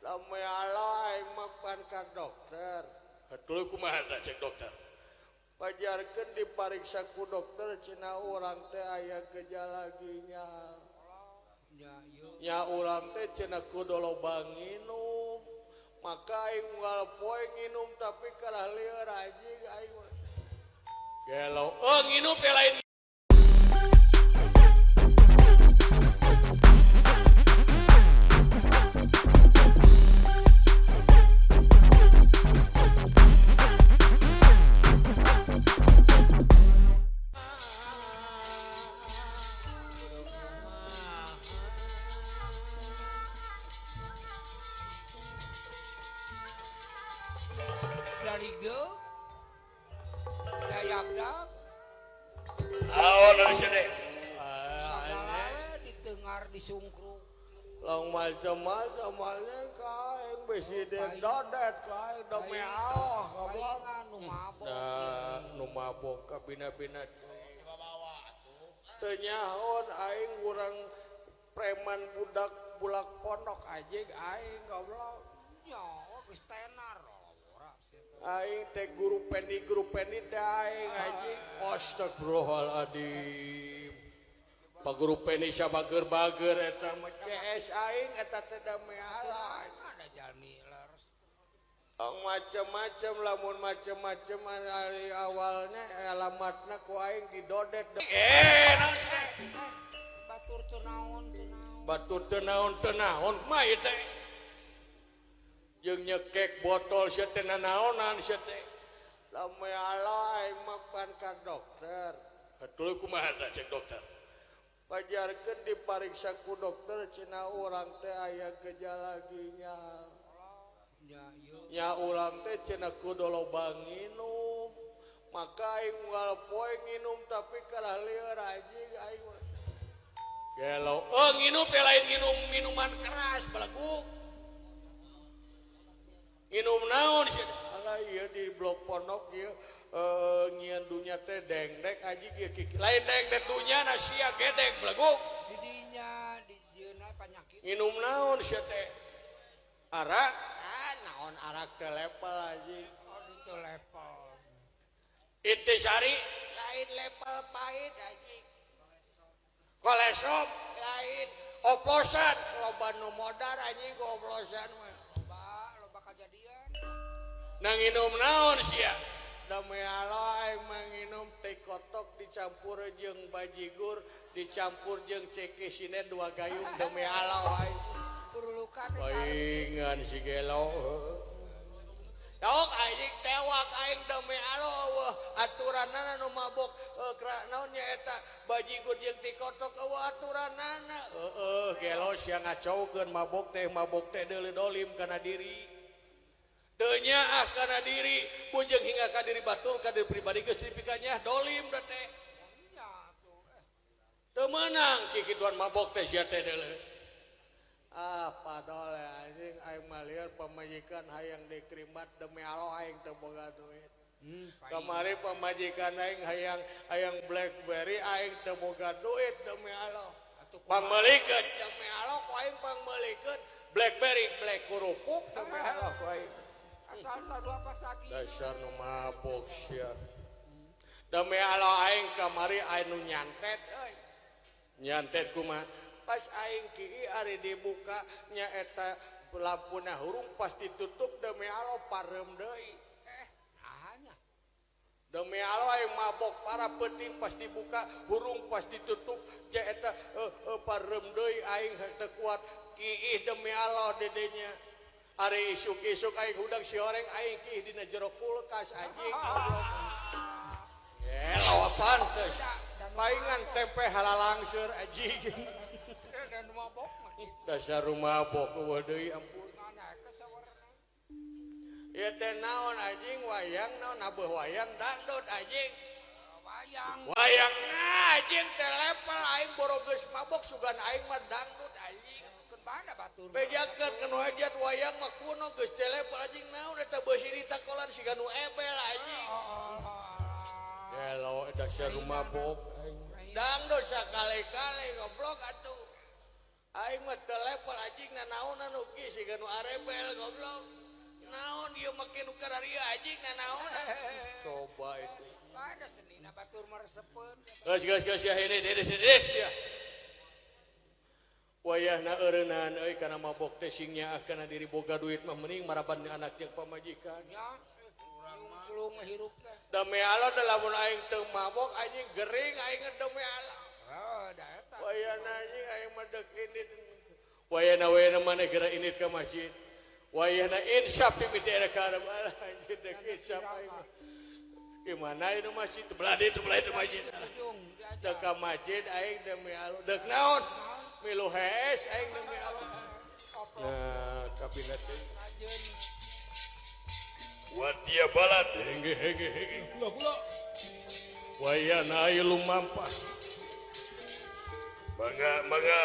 Demi Allah aing mah pan ka dokter. Tuluy kumaha tah cek dokter? Pajarkeun dipariksa ku dokter cenah urang teh aya gejala ginjal. Nya ieu. Nya urang teh cenah kudu loba nginum. Maka aing unggal poe nginum tapi kalah lieur anjing aing mah. Gelo. Oh nginum teh lain. Dari ge dayagdag Naon anu sedeh? sagala ditengar disungkruk. Long macam-macam malnya kain besi dodet kain demi Allah goblok. Palingan nu mabok. Da nu mabok ka bina-bina. Teu nyahoan aing urang preman budak bulak pondok anjing aing goblok. Nya geus tenar ora sih. Aing teh guru pendi teh aing anjing. Astagfirullahaladzim. Pak guru pendi sabager-bager eta mah CS aing eta teh demi Allah. Ada jalmi leres. Tong macem-macem lamun macem-macem ari awalnya alamatna ku aing didodet. Naon sih? Batur teu naon teu naon. Batur teu naon teu naon mah ieu teh. Jeung nyekek botol sia teh nanaonan sia teh. Demi Allah aing mah pan ka dokter. Tuluy kumaha tah cek dokter? Pajarkeun dipariksa ku dokter cenah urang teh aya gejala ginjal. Nya ieu. Nya urang teh cenah kudu loba nginum. Maka aing unggal poe nginum tapi kalah lieur anjing aing mah. Gelo. Oh nginum teh lain nginum minuman keras balagu. Nginum naon sih? Alah ieu di blok pondok ieu nyieun dunya teh dengdek anjing ieu kiki. Lain dengdek dunya na sia gedek balagu. Di dinya di dieuna panyakit. Nginum naon sia teh? Arak? Ah naon arak teh level anjing. Oh itu level. Intisari lain level pahit anjing. Kolesom lain oplosan loba nu modar anjing oplosan mah. Loba loba kajadian. Nang nginum naon sia? Demi Allah aing mah nginum teh kotok dicampur jeung bajigur, dicampur jeung ceki sine dua gayung demi Allah aing. Perlukan Paingan si gelo. Dok anjing tewak aing demi Allah eueuh aturanana nu mabok naon nya eta bajigur jeung teh kotok eueuh aturanana. Heueuh gelo sia ngacaukeun mabok teh deuleu dolim kana diri. Teu nyaah kana diri, bujeng hingga ka diri batur ka diri pribadi geus dipikanya dolim da teh. Nya atuh. Teu meunang kikituan mabok teh sia teh deuleu. Ah padol anjing aing mah lieur pamajikan hayang dikrimat demi Allah aing teu boga duit. Kamari pamajikan aing hayang BlackBerry aing teu boga duit demi Allah. Pangmeulikeun demi Allah ku aing pangmeulikeun BlackBerry black kerupuk demi Allah ku aing. Asal sadua pasaki. Dasar nu mabok sia. Demi Allah aing kamari aing nu nyantet euy. Nyantet kumaha? Pas aing kieu ari dibuka nya eta lampuna hurung pas ditutup demi Allah parem deui. Nahanya. Demi Allah aing mabok para peuting pas dibuka hurung pas ditutup nya eta parem deui aing teu kuat kiih demi Allah dedenya. Ari isuk-isuk aing hudang si oreng aing kiih dina jero kulkas anjing goblok. Gelo apaan teh? Paingan tempe halalangseur anjing. Dan mabok mah kitu. Dasar mabok eueuh deui ampun. Mana ke sawarna? Ieu teh naon anjing wayang naon abeuh wayang dangdut anjing. Wayang. Wayang anjing teh level aing boro geus mabok sugan aing mah dangdut anjing. Mana batur? Bejakeun kanu hajat wayang mah kuno geus teh level anjing naon eta beusi ditakolan siga nu ebel anjing. Gelo dasar mabok. Dangdut sakali-kali goblok atuh. Aing mah teu level anjing nanaonan ugi siga nu arebel goblok. Naon ieu make nu kararieu anjing nanaonan. Coba itu. Ada senina batur meresepeun. Geus geus geus ya ini ya. Wayahna eureunaan euy kana mabok teh sing nyaah kana diri boga duit mah mending maraban anak jeung pamajikan. Ya, urang mah sulung hirup teh. Demi Allah da lamun aing teu mabok anjing gering aing demi Allah. Oh, da eta. Wayahna anjing aing mah deuk indit. Wayahna wayahna maneh geura indit ka masjid. Wayahna insaf mimiti era ka arep anjing deuk insaf aing. Mah. Di mana itu masjid? Belah dieu belah itu masjid. Ujung diajar. Deuk ka masjid aing demi Allah. Deuk naon? Milu hees aing demi Allah. Koplok Nah, kabina teh. rajeun. Wadia balat. Hege hege hege. Kula kula. Wayahna aya lumampah. Mangga mangga.